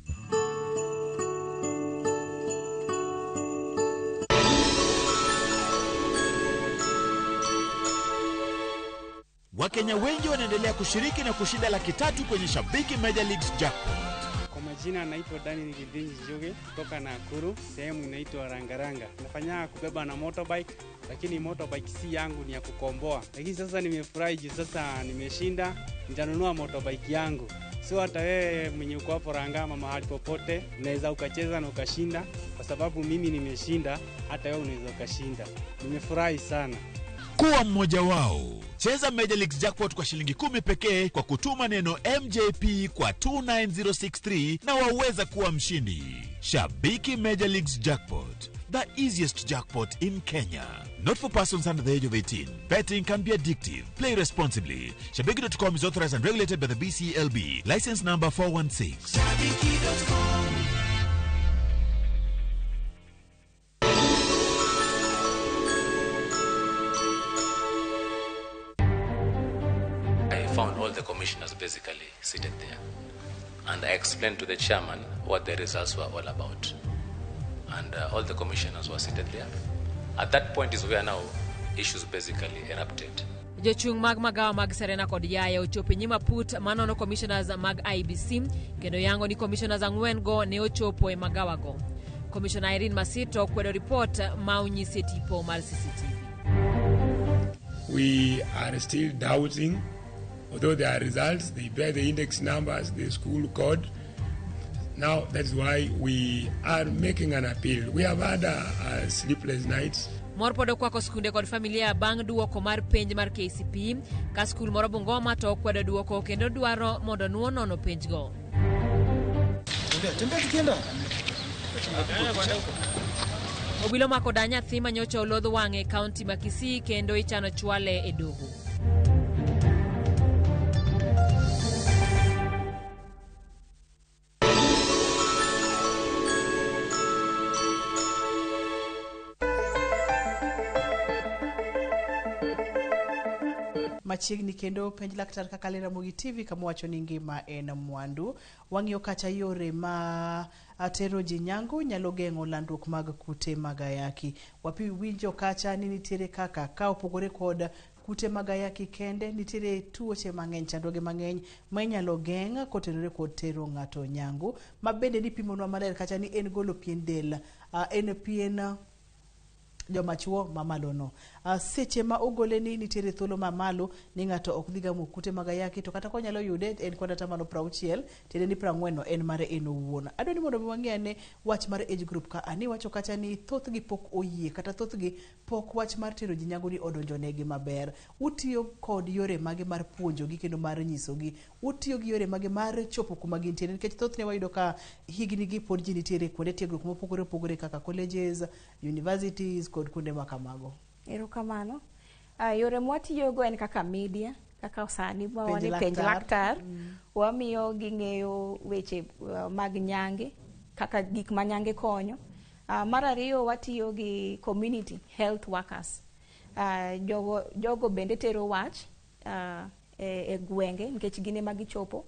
Wakenya wengi wanaendelea kushiriki na kushinda 300,000 kwenye Shabiki Major Leagues Jackpot.
Kwa majina naitwa Daniel Githinji Njuge kutoka Nakuru, sehemu inaitwa Rangaranga. Nafanya kubeba na motorbike, lakini motorbike si yangu, ni ya kukomboa. Lakini sasa nimefurahi juu sasa nimeshinda, nitanunua motorbike yangu. So hata wewe mwenye uko hapo Rangama mahali popote, unaweza ukacheza na ukashinda, kwa sababu mimi nimeshinda, hata wewe unaweza ukashinda. Nimefurahi sana.
Kuwa mmoja wao. Cheza Major Leagues Jackpot kwa shilingi 10 pekee kwa kutuma neno MJP kwa 29063 na waweza kuwa mshindi. Shabiki Major Leagues Jackpot, the easiest jackpot in Kenya. Not for persons under the age of 18. Betting can be addictive. Play responsibly. Shabiki.com is authorized and regulated by the BCLB. License number 416.
Shabiki.com.
I found all the commissioners basically seated there, and I explained to the chairman what the results were all about. And all the commissioners were seated there. At that point is where now issues basically erupted.
Jochung' mag magawa mag Serena kod Yaya ochopo e nyim aput manono commissioners mag IEBC kendo yango ni commissioners 4 go ne ochopo e magawa go. Commissioner Irene Masito kwedo ripot ma onyisi e tipo mar CCTV.
We are still doubting, although there are results, they bear the index numbers, the school code. Now that's why we are making an appeal. We have had a sleepless nights.
Mor pod okwako skunde kod familia bang' duoko mar penj mar KCPE ka skul moro Bungoma to okwedo duoko kendo dwaro mondo nuo nono penjgo.
Tembea tukienda.
Obilo mako da nyathi manyocha olodh wang'e e kaunti ma Kisii kendo ichano chwale e doho.
Machiegni kendo penj laktar kaka le Ramogi TV kama wacho ni ngima en mwandu. Wang'iyo kacha yore ma tero ji nyangu nyalo geng'o landruok mag kute mag ayaki. Wapi winjo kacha ni nitiere kaka ka opogore kod kute mag ayaki kende, nitiere tuoche mang'eny, chandruoge mang'eny ma inyalo geng' kotenore kod tero ng'ato nyangu. Ma bende nipimonwa maler kacha ni en golo pien del, en pien joma chuo mamalo no. Seche ma ogole ni nitiere thuolo mamalo ni ng'ato ok dhi gamo kute mag ayaki, to kata konyalo yude en kod atamalo 60, tiende ni 40 no en mare en owuon. Adwa ni mondo mi wang'e ane wach mar age group ka ani wacho kacha ni thothgi pok oyie kata thothgi pok wach mar tero ji nyangu ni odonjo negi maber. Utiyo kod yore mage mar puonjogi kendo mar nyisogi? Utiyo gi yore mage mar chopo kuma gintiere? Nikech thothne wayudo ka higni gi pod ji nitiere kuonde tiegruok mopogore opogore kaka colleges, universities kod kuonde ma kamago.
Erokamano. Yore mwatiyogo en kaka media, kaka sani wan e penj laktar, wamiyo ging'eyo weche mag nyange, kaka gik ma nyange konyo. Mar ariyo watiyo gi community health workers. Jogo bende tero wach e gwenge nikech gin ema gichopo.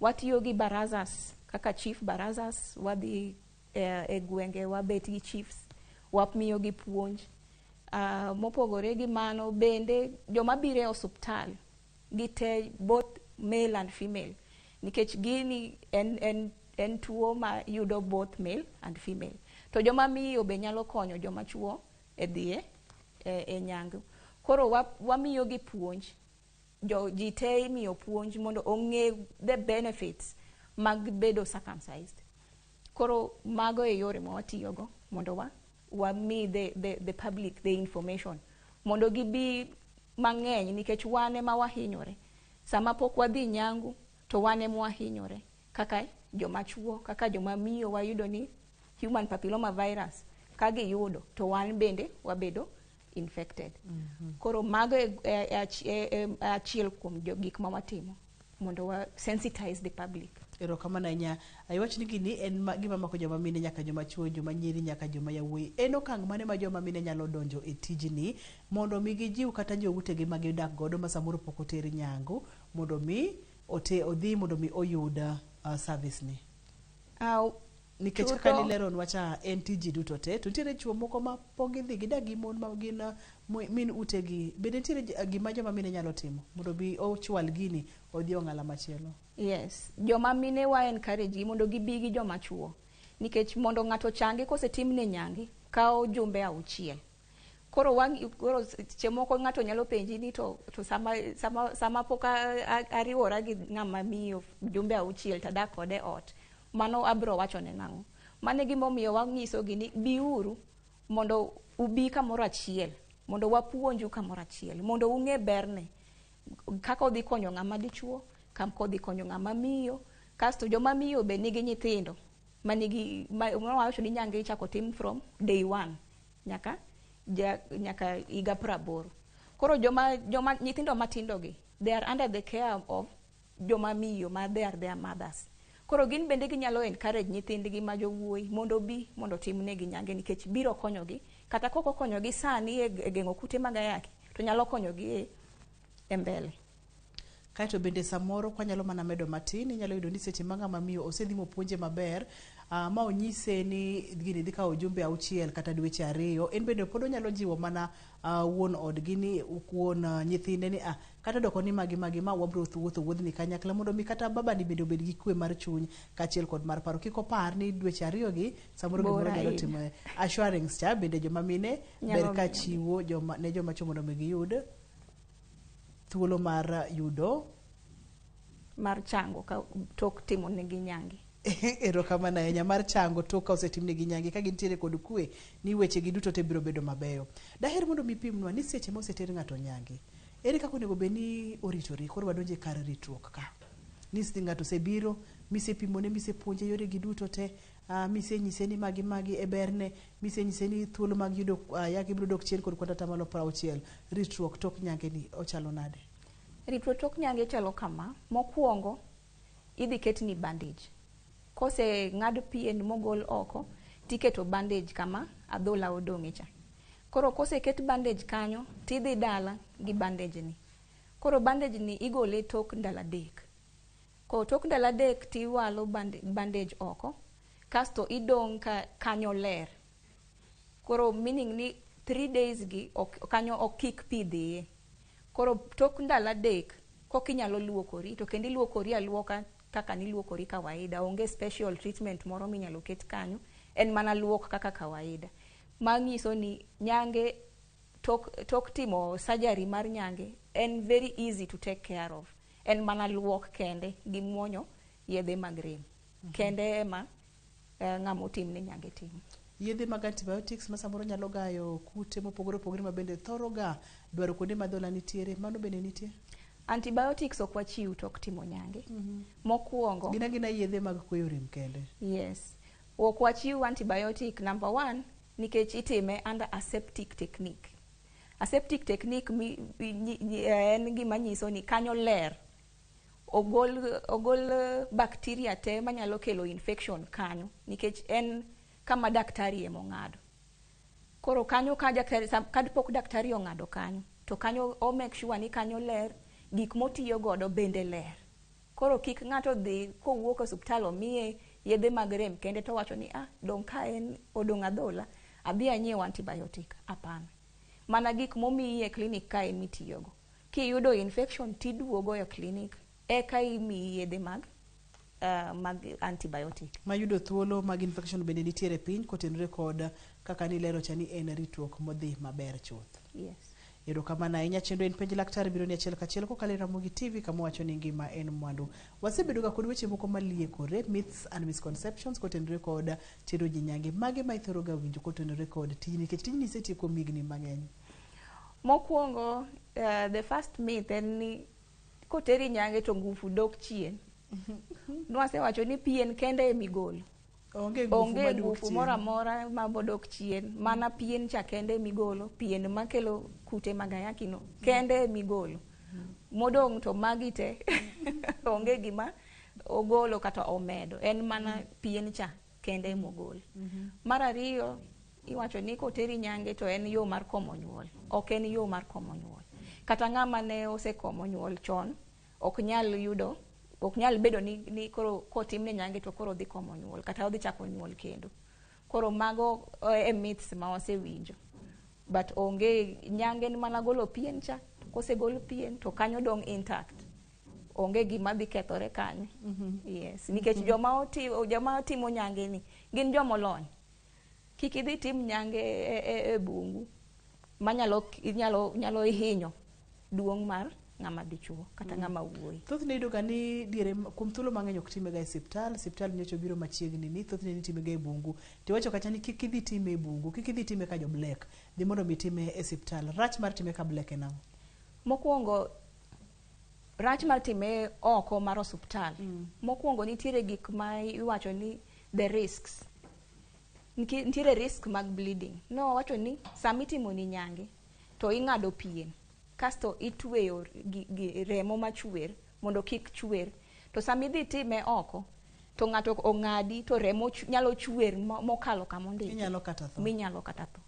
Watiyo gi barazas kaka chief barazas, wadhi e gwenge wabet gi chiefs, wamiyo gi puonj. Mopogore gi mano bende joma biro e osuptal gite both male and female, nikech gini en tuo ma yudo both male and female. To joma miyo be nyalo konyo joma chuo e dhie e nyangu. Koro wamiyo gi puonj, ji te imiyo puonj mondo ong'e the benefits mag bedo circumcised. Koro mago e yore ma watiyogo mondo wami the public the information mondo gibi mang'eny, nikech wan ema wahinyore. Sama pok wadhi nyangu to wan ema wahinyore kaka joma chuo, kaka joma miyo wayudo ni human papilloma virus ka giyudo to wan bende wabedo infected. Koro mago e achiel kuom gik ma watimo mondo wa sensitize the public.
Erokamano ahinya. Iwach ni gini en gima mako joma mine nyaka joma chuo, joma nyiri nyaka joma yawuoyi. En okang' mane ma joma mine nyalo donjo e tijni mondo mi gijiw kata joutegi ma gidak godo ma samoro pok oter nyangu mondo mi odhi mondo mi oyud service ni? Nikech kaka nileronwa cha en tij ji duto te, to nitiere chuo moko ma pok gidhi gidak gi mon ma gin min utegi. Bende nitiere gima joma mine nyalo timo mondo bi ochwal gini odhi e ong'ala machielo?
Yes, joma mine wa encourage gi mondo gibi gi joma chuo. Nikech mondo ng'ato changi kosetimne nyange kawo jumbe 6. Koro seche moko ng'ato nyalo penji ni to sama pok ariwora gi ng'ama miyo jumbe 6 tadak kode e ot, mano abro wachone nang'o? Mano e gimomiyo wanyisogi ni biuru mondo ubi kamoro achiel, mondo wapuonju kamoro achiel, mondo ung'e berne, kaka odhi konyo ng'ama dichuo, kaka odhi konyo ng'ama miyo. Kasto joma miyo be nigi nyithindo manigi, wawacho ni nyange ichako tim from day 1 nyaka higa 80. Koro joma nyithindo matindo gi, they are under the care of joma miyo ma they are their mothers. Koro gin bende ginyalo encourage nyithindgi ma jowuoyi mondo obi mondo otimnegi nyange nikech biro konyogi. Kata kok okonyogi sani e geng'o kute mag ayaki, to nyalo konyogi e mbele.
Kaeto bende samoro kwanyalo mana medo matin, inyalo yudo ni seche ma ng'ama miyo osedhi mopuonje maber, ma onyise ni gini dhi kawo jumbe 6 kata dweche 2, en bende pod onyalo jiwo mana wuon odgi ni wuon nyithinde ni kata doko ni magi magi ma wabro wuotho wuodhni kanyakla mondo mi kata babani bende obed gi kwe mar chuny kaachiel kod mar paro. Kik opar ni dweche 2 gi samoro gimoro
Bor
nyalo
ahinya.
timore. Assurance cha bende joma mine
Nyalo
ber ka
miyo.
chiwo ne joma chuo mondo mi giyud thuolo mar yudo
mar chango ka tok timo negi nyange.
Erokamano ahinya mar chango tok ka osetimnegi nyange ka gintiere kod kwe ni weche gi duto te biro bedo mabeyo. Daher mondo mi pimnwa ni seche ma oseter ng'ato nyange, ere kaka onego bed ni oritori? Koro wadonje kar ritruok ka. Ni ng'ato osebiro, misepimone, misepuonje yore gi duto te, misenyise ni magi magi e berne, misenyise ni thuolo mag yudo ayaki biro dok chien kod kwan 60%. Ritruok tok nyange ni ochalo nade?
Ritruok tok nyange chalo kama. Mokwongo, idhi ketni bandage. Kose ng'ad pien mogol oko, tiketo bandage kama adhola odong'e cha. Koro koseket bandage kanyo, tidhi dala gi bandage ni. Koro bandage ni igole tok ndalo 3. Koro tok ndalo 3 tiwalo bandage oko, kasto idong' ka kanyo ler. Koro meaning ni 3 days gi kanyo ok kik pi dhiye. Koro tok ndalo 3 koka inyalo luokori, to kendo iluokori aluoka kaka niluokori kawaida. Onge special treatment moro minyalo ket kanyo, en mana luok kaka kawaida. Manyiso ni nyange tok timo surgery mar nyange en very easy to take care of. En mana luok kende gi muonyo yedhe mag rem. Kende ema ng'ama otimne nyange timo.
Yedhe mag antibiotics ma samoro nyalo gayo kute mopogore opogore ma bende thoro ga dwaro kuonde ma adhola nitiere, mano bende nitie?
Antibiotics ok wachiw tok timo nyange. Mokwongo,
Gin agina yedhe mag kweyo rem kende.
Yes. Ok wachiw antibiotic number 1 nikech itime under aseptic technique. Aseptic technique en gima nyiso ni kanyo ler. Ogol bacteria te manyalo kelo infection kanyo nikech en kama daktari ema ong'ado. Koro kanyo ka daktari, ka pok daktari ong'ado kanyo, to kanyo o make sure ni kanyo ler, gik motiyo godo bende ler. Koro kik ng'ato dhi kowuok e osiptal omiye yedhe mag rem kende to wacho ni dong' ka en odong' adhola, adhi anyiew antibiotic. Hapana. Mana gik momiyi e clinic ka ema itiyogo. Kiyudo infection tiduogo e clinic eka imiyi yedhe mag antibiotic.
Mayudo thuolo mag infection bende nitiere piny kotenore kod kaka nilero cha ni en ritruok modhi maber chuth.
Yes.
Erokamano ahinya. Chenro en Penj Laktar biro ni achiel kachiel kokalo e Ramogi TV kama wacho ni ngima en mwandu. Wasebedo ga kod weche moko maliekore, myths and misconceptions kotenore kod tero ji nyange. Mage ma ithoro ga winjo kotenore kod tijni nikech tijni isetiyo kuom higni mang'eny?
Mokwongo, the first myth en ni Koteri nyange to ngufu dok chien. Nwasewacho ni pien kende emigolo.
Onge ngufu
Onge
maduok
ngufu
chien.
moro amora mabodok chien. Mana pien cha kende emigolo. Pien makelo kute mag ayaki no kende emigolo. Modong' to magi te onge gima ogolo kata omedo. En mana pien cha kende emogolo. Mar ariyo, iwacho ni koteri nyange to en yo mar komo nyuol. Ok en yo mar komo nyuol. Kata ng'ama ne osekomo nyuol chon, ok nyal yudo, ok nyal bedo ni koro kotimne nyange to koro odhi komo nyuol, kata odhi chako nyuol kendo. Koro mago e myths ma wasewinjo. But onge, nyange en mana golo pien cha, kosegol pien to kanyo dong' intact. Onge gima dhi kethore kanyo. Yes, nikech joma otimo nyange ni gin jomolony. Kik idhi tim nyange e bungu manyalo nyalo hinyo duong' mar ng'ama dichuo kata ng'ama wuoyi.
Thothne iyudo ga ni diere kuom thuolo mang'eny ok time ga e siptal, siptal nyocha obiro machiegni ni thothne nitime ga e bungu. Tiwacho kacha ni kik idhi time e bungu, kik idhi time ka jo black, dhi mondo mi time e siptal. Rach mar time ka black en ang'o?
Mokwongo, rach mar time oko mar osuptal. Mokwongo nitiere gik ma iwacho ni the risks. Nitiere risk mag bleeding. No wacho ni sama itimo ni nyange to ing'ado pien kasto itweyo gi remo machwer mondo kik chwer. To sama idhi time oko to ng'ato ong'adi to remo nyalo chwer mokalo kama ondiki.
Inyalo kata tho.
Minyalo kata tho.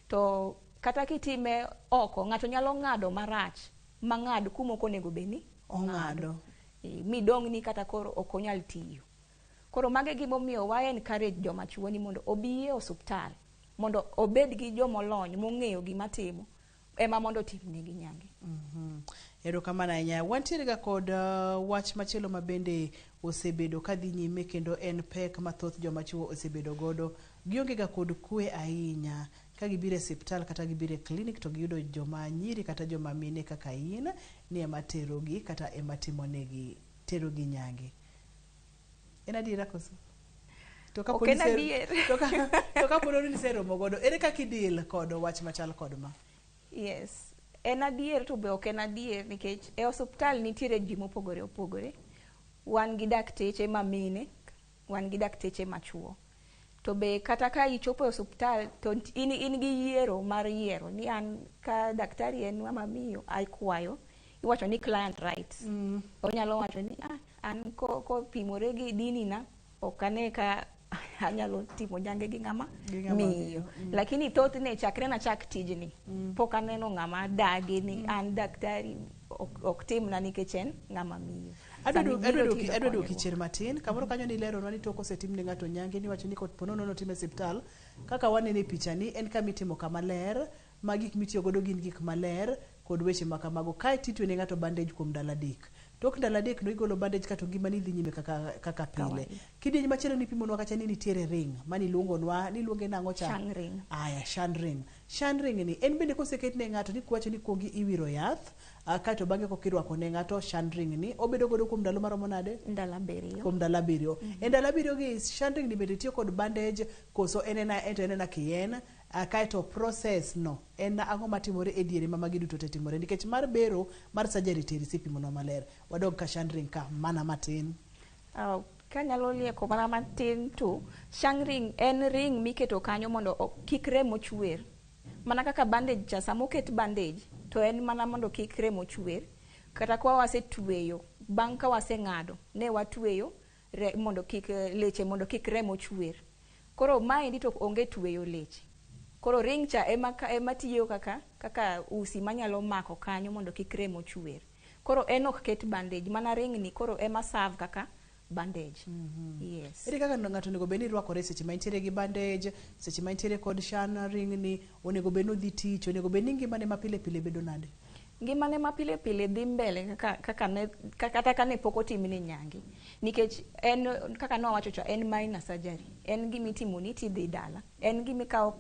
To kata kitime oko ng'ato nyalo ng'ado marach mang'ad kuma ok onego bed ni
ong'ado.
Midong' ni kata koro ok onyal tiyo. Koro mago e gimomiyo wa encourage joma chuo ni mondo obi e osuptal mondo obed gi jomolony mong'eyo gima timo ema mondo otimnegi nyange.
Erokamano ahinya. Wantiere ga kod wach machielo ma bende osebedo kadhi nyime kendo en pek ma thoth joma chuo osebedo godo. Gionge ga kod kwe ahinya ka gibiro e siptal kata gibiro e klinik to giyudo joma nyiri kata joma mine kaka in ni ema terogi kata ema timonegi terogi nyange. En adiera koso? To
Ok en adier.
To kapo ni niseromo godo, ere kaka idil kod wach machal kod ma?
Yes, en adier to be ok en adier nikech e osuptal nitiere ji mopogore opogore. Wan gi dakteche ma mine, wan gi dakteche ma chuo. To be kata ka ichopo e osuptal to in gi yiero mar yiero ni an ka daktari en ng'ama miyo akwayo, iwacho ni client rights. Onyalo wacho ni an kopimore gi dini na ok ane ka anyalo timo nyange gi ng'ama miyo. Lakini thothne chakre nachak tijni pok aneno ng'ama dagi ni an daktari ok timna nikech en ng'ama miyo.
Adwa duoki chien matin. Kamoro kanyo nileronwa ni tok osetimne ng'ato nyange niwacho ni po nono notime e siptal kaka wanene e pichani en kama itimo kama ler ma gik mitiyo godo gin gik maler kod weche ma kamago. Kae titwe ne ng'ato bandage kuom ndalo 3. Tok ndalo 3 no igolo bandage kato ngimani dhi nyime kaka pile. Kidieny machielo nipimonwa kacha ni nitiere ring mani iluongonwa, niluonge nang'o cha?
Shan ring.
Aya, shan ring. Shan ring ni en bende koseket ne ng'ato ni kwacho ni kuongi iwiro yath, kaeto bang'e koka irwako ne ng'ato shan ring ni obedo godo kuom ndalo maromo nade?
Ndalo 7.
Kuom ndalo 7. E ndalo 7 gi shan ring ni bende tiyo kod bandage koso en ena kien? Kaeto process no en ang'o matimore e diere ma magi duto te timore nikech mar bero mar surgery teri sipimonwa maler. Wadog ka shan ring ka mana matin.
Kanyalo lieko mana matin to shan ring en ring miketo kanyo mondo kik remo chwer. Mana kaka bandage cha, sama oket bandage to en mana mondo kik remo chwer. Kata kwa wasetweyo, bang' ka waseng'ado, ne watweyo mondo kik leche mondo kik remo chwer. Koro maendi to onge tweyo leche. Koro ring cha ema tiyo kaka usi manyalo mako kanyo mondo kik remo chwer. Koro en ok ket bandage, mana ring ni koro ema serve kaka bandage. Yes.
Ere kaka ng'ato onego bed ni rwakore seche ma entiere gi bandage, seche ma entiere kod shan ring ni, onego bed ni odhi tich, onego bed ni ngimane ma pile pile bedo nade?
Ngimane ma pile pile dhi mbele kata ka ne pok otimne nyange. Nikech en kaka nowacho cha, en minor surgery. En gima itimo ni tidhi dala. En gima ikawo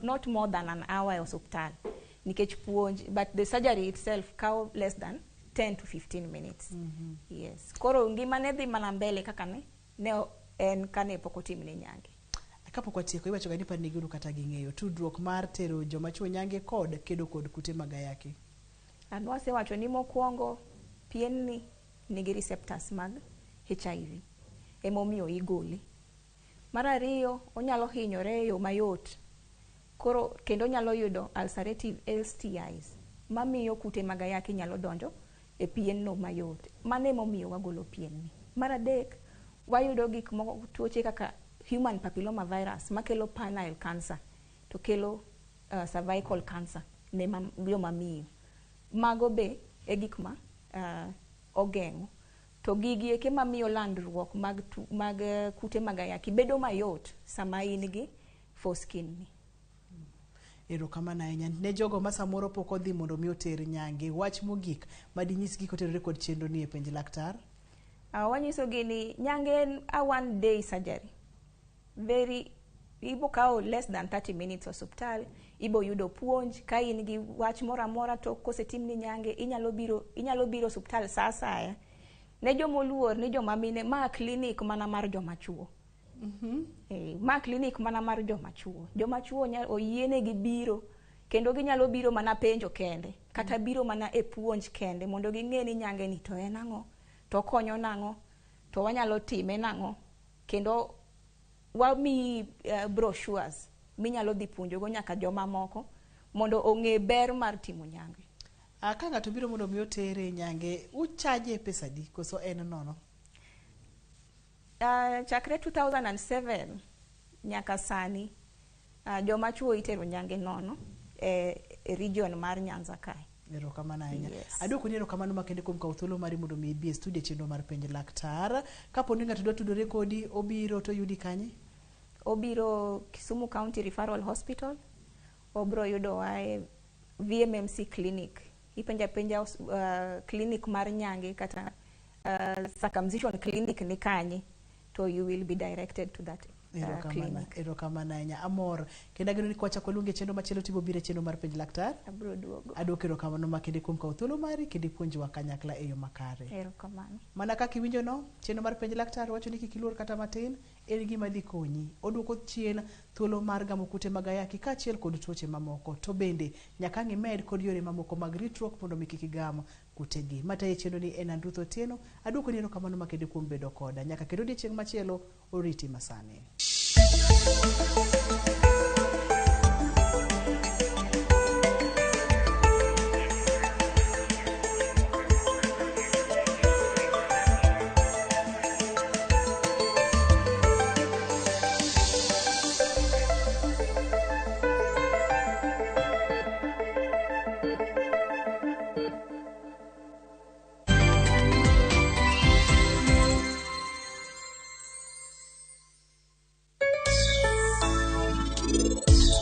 not more than an hour e osuptal. Nikech puonj, but the surgery itself kawo less than 10 to 15 minutes. Yes. Koro ngimane dhi mana mbele kaka ne en kane pok otimne nyange.
Kapok watieko, iwacho ga ni parnegi kata ging'eyo tudruok mar tero joma chuo nyange kod kedo kod kute mag ayaki.
An wasewacho ni mokwongo Pien ni nigi receptors mag HIV. Emomiyo igole. Mar ariyo, onyalo hinyore e yo mayot. Koro kendo onyalo yudo ulcerative STIs mamiyo kute mag ayaki nyalo donjo e pien no mayot. Mano emomiyo wagolo pien ni. Mar adek, wayudo gik moko tuoche kaka human papilloma virus makelo penile cancer to kelo cervical cancer ne joma miyo. Mago be e gik ma ogeng'o. To gigi eke mamiyo landruok mag, mag kute mag ayaki bedo mayot sama in gi foreskin ni.
Erokamano ahinya ne jogo ma samoro pok odhi mondo mi oter nyange. Wach mogik madinyisgi kotenore kod chenro ni e penj laktar?
Wanyiso gi ni nyange en a one day surgery. Very ibo kawo less than 30 minutes osuptal, ibo yudo puonj ka in gi wach moro amora to kosetimni nyange inyalo biro osuptal sa asaya. Ne jomoluor ni joma mine ma clinic mana mar joma chuo. Ma clinic mana mar joma chuo. Joma chuo oyienegi biro kendo ginyalo biro mana penjo kende kata biro mana e puonj kende mondo ging'e ni nyange ni to en ang'o, to okonyo nang'o, to wanyalo time nang'o. Kendo wamiyi brochures minyalo dhi puonjogo nyaka joma moko mondo ong'e ber mar timo nyange.
Ka ng'ato biro mondo mi otere nyange, uchaje pesa adi koso en nono?
Chakre 2007 nyaka sani joma chuo itero nyange nono e region mar Nyanza kae.
Erokamano ahinya.
Yes.
Aduokoni erokamano makende kuom kawo thuolo mari mondo mi ibi e studio e chenro mar penj laktar. Kapo ni ng'ato dwa tudore kodi, obiro to yudi kanye?
Obiro Kisumu County Referral Hospital, obiro yudowa e VMMC clinic. Ipenjo apenja clinic mar nyange kata circumcision clinic ni kanye, to you will be directed to that
Erokamano,
clinic.
erokamano ahinya. Amor. Kendo ageno ni kwachako waluongi e chenro machielo tibiro biro e chenro mar penj laktar.
Abiro duogo.
Aduoko erokamano makende kuom kawo thuolo mari kendo ipuonjowa kanyakla e yo makare.
Erokamano.
Mana kaka iwinjo no, chenro mar penj laktar wacho ni kik iluor kata matin, en gima dhi konyi. Oduoko chien thuolo mar gamo kute mag ayaki kaachiel kod tuoche mamoko. To bende nyaka ang' imed kod yore mamoko mag ritruok mondo mi kik igam kutegi. Matayo chenro ni en Andruth Otieno. Aduokoni erokamano makende kuom bedo koda. Nyaka kendo odiechieng' machielo, oriti masani.